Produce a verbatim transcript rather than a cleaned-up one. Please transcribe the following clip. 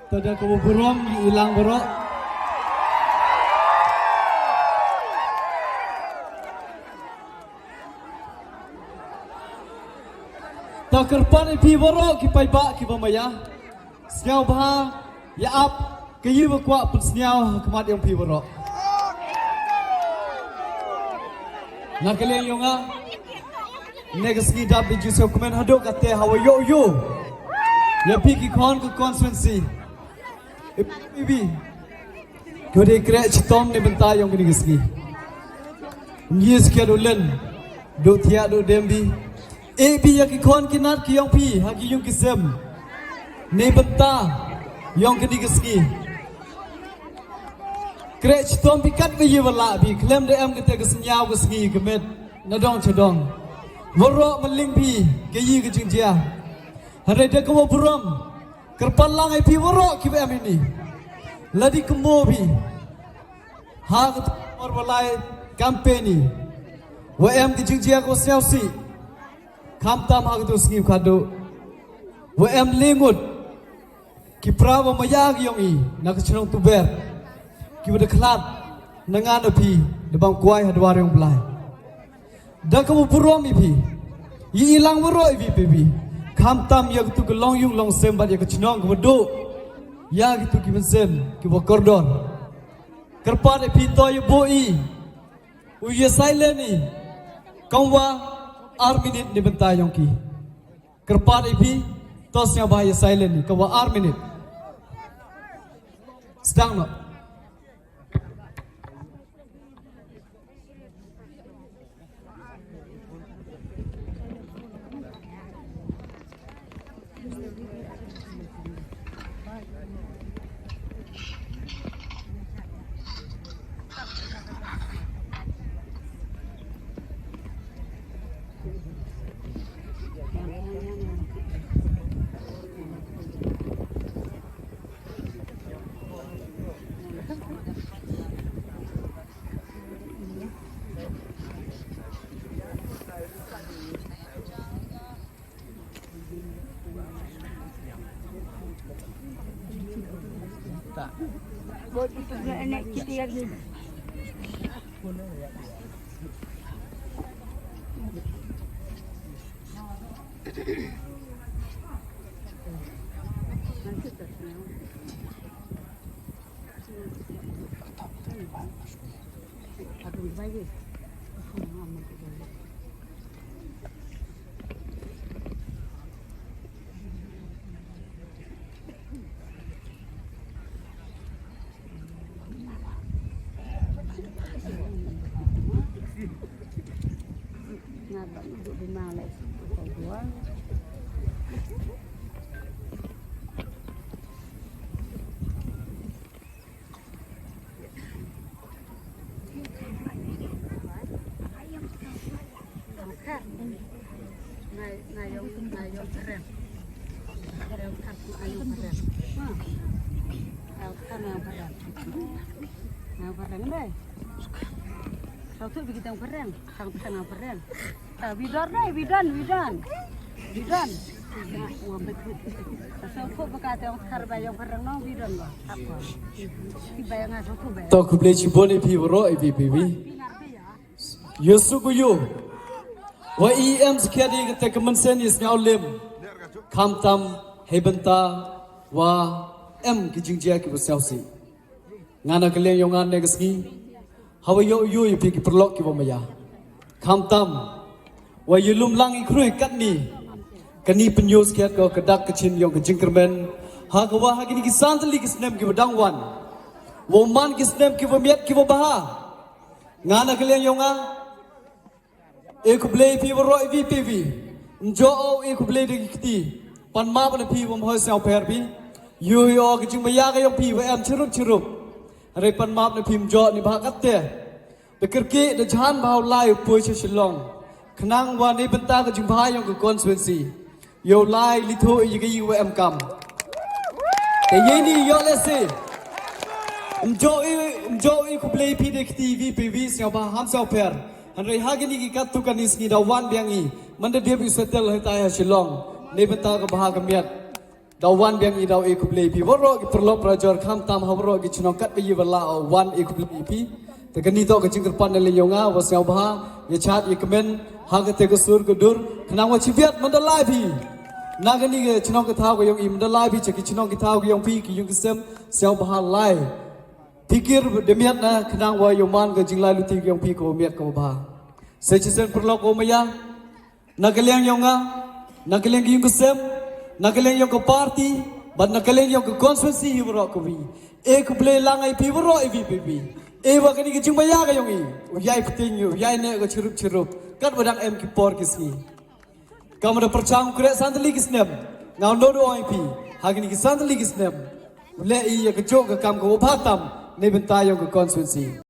Te da kaba burom ïa i lang baroh. Te kyrpad ïa phi baroh ki paidbah kiba maïa, sngewbha ïa ap ka ïing ba kwah pynsngew ha khmat ïong phi baroh. Na ka liang ïong nga, ne ka sngi dap di ju sngewkmen haduh kate hawa ïoh ïoh ïa phi ki khon ka constituency. Ibi, ko de kreh chitom ne bynta ïong kini ki sngi. Ngi skhet u len, do thiah do dem bi. E bi ïa ki khon ki nat ki ïong phi ha ki ïung ki sem. Ne bynta ïong kini ki sngi. Kreh chitom bi kat ba ïa ba lah bi khlem da em kate ka sngiaw ka sngi ka met na dong cha dong. Waroh ma ling bi ka ïa ka jingjia. Hynrei da ka wa burom. Kyrpad lang ïa phi waroh kiba em ini. Lada kumno bi ha ka por ba lai campaign i wa em ki jingjia ka sngewsih. Khamtam ha ka tu sngi khadu wa em lingut ki pra ba maïa ki ïong i na ka chnong Tuber kiba da khlad na nga na phi da bang kwai ha dwar ïong Blai. Da kaba burom ïa phi. Ïa i lang waroh ïa phi phi. Khamtam ïa katu ka long ïung long sem bad ïa ka chnong kaba duh. Ïa katu ki mynsiem kiba kordor. Kyrpad ïa phi to ïa buh i. U ïa silent i. Kam wa ar minit ne bynta ïong ki. Kyrpad ïa phi to sngewbha ïa silent i. Kam wa ar minit. Sdang noh. Bidon, bidon, bidon. Bidon. To khublei chibun ïa phi waroh ïa phi phi. Ïoh suk ïoh. Wa i em skhem ïa kata ka mynsiem ïa sngewlem. Khamtam hei bynta wa em ki jingjia kiba sngewsih. Nga na ka liang ïong nga ne ka sngi. Hawa ïoh ïoh ïa phi ki paralok kiba maïa. Khamtam wa ïa lum lang i khrui katni. Kani pynïoh skhem ko ka dak ka chin ïong ka jingkyrmen. Ha ka wa ha kini ki san tylli ki snem kiba dang wan. Wa man ki snem kiba miat kiba bha. Nga na ka liang ïong nga. E khublei phi waroh ïa phi phi. Njo o e khublei da ki kti. Pan map na phi bym hoi sngewpher phi. Yu yu o ka jingmaïa ka ïong phi wa em chirup chirup. Hynrei pan map na phi njo ni bha katte. Da kyrkieh da jhan bha u lai u poi sha Shillong. Khnang wa ne bynta ka jingbha ïong ka constituency. Ïoh lai li thu ïa ka ïing wa em kam. Te ïa ni ïoh lehse. Mjo i mjo i khublei phi de kti vi phi vi sngewbha ham sngewpher. Hynrei ha kini ki katto katne sngi da wan biang i. Man da dep i settle hita ha Shillong. Ne bynta ka bha ka miat. Da wan biang i daw e khublei phi waroh ki paralok parajor khamtam ha waroh ki chnong kat ba i wa la wan e khublei phi. Te kani toh ka jingkyrpad na lei yong nga wa sngewbha ya chat ya kmen ha ka te ka sur ka dur khnang wa chibiat mandalai phi. Na kani ka chnong ka thaw ka yong i mandalai phi cha ki chnong ki thaw ka yong phi ki yung ki sem sngewbha lai. Phikir demiat na khnang wa yoman ka jinglai luti ka yong phi ka wa miat ka wa bha. Sa chisien paralok ka wa maya. Na ka liang yong nga, na ka liang ka yung ka sem, na ka liang yong ka party, bad na ka liang yong ka constituency hi waroh ka wi. E khublei lang ai phi waroh e V P P. E wa kani ka jingmaya ka yong i. U yai pting u yai ne ka chirup chirup. Kat wadang em ki por ki sngi. Kam da perchang kre santali ki snem. Nga no do ai phi. Ha kani ki santali ki snem. U le i ya ka jok ka kam ka wa bha tam. Ne bynta yong ka constituency.